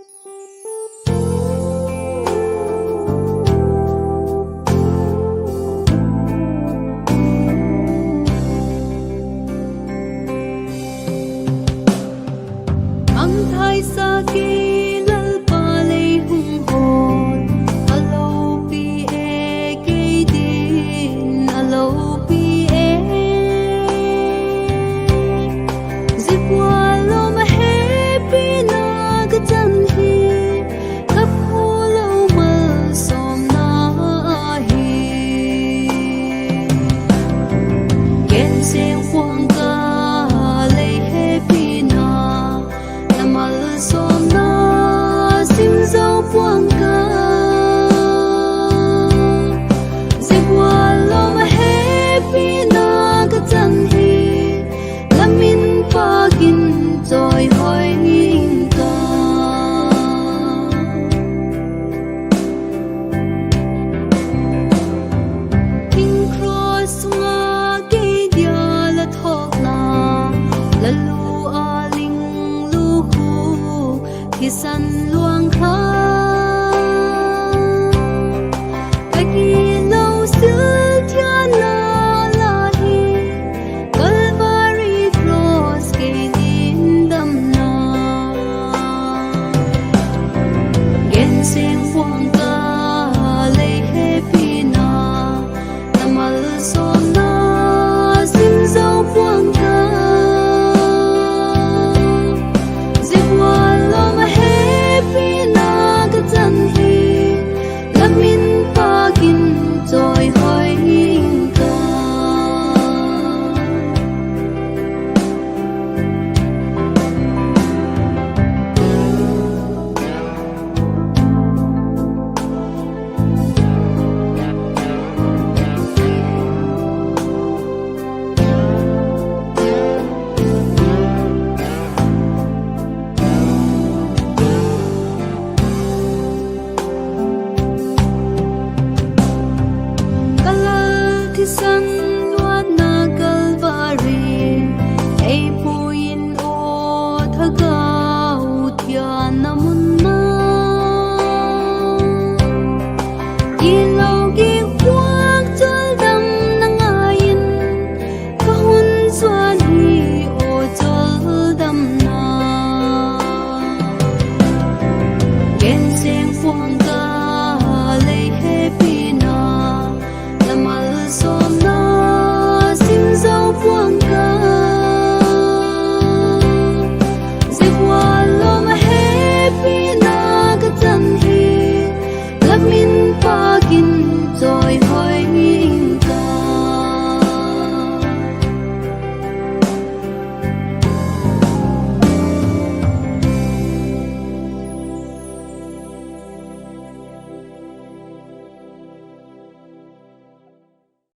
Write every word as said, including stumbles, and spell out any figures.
Ang thai sa kei Lalpa lei hung hawl, a lopi e kei din, a lopi e. Zia gual lawm a hepina ka chan hi, ka phu lo malsawmna ahi. Gen seng pua'ng ka, lei hepina, la malsawmna sim zo pua'ng ka. Zia gual lawm a hepina ka chan hi, la min pâk in chawihoi ing ka. Hing cross sunga kei dia la thawkna, la lu a ling lu khu thisan luang kha, ka gitlo sil thianna la hi, Calvary cross kei din damna. Gen seng pua'ng ka, lei hepina, la malsawmna sim zo pua'ng ka. Zia gual lawm a hepina ka chan hi, la min pâk in chawihoi ing ka. Ka Lal thisan luanna Calvary, ei pui in aw Thagau thianna mun a, gitlo gik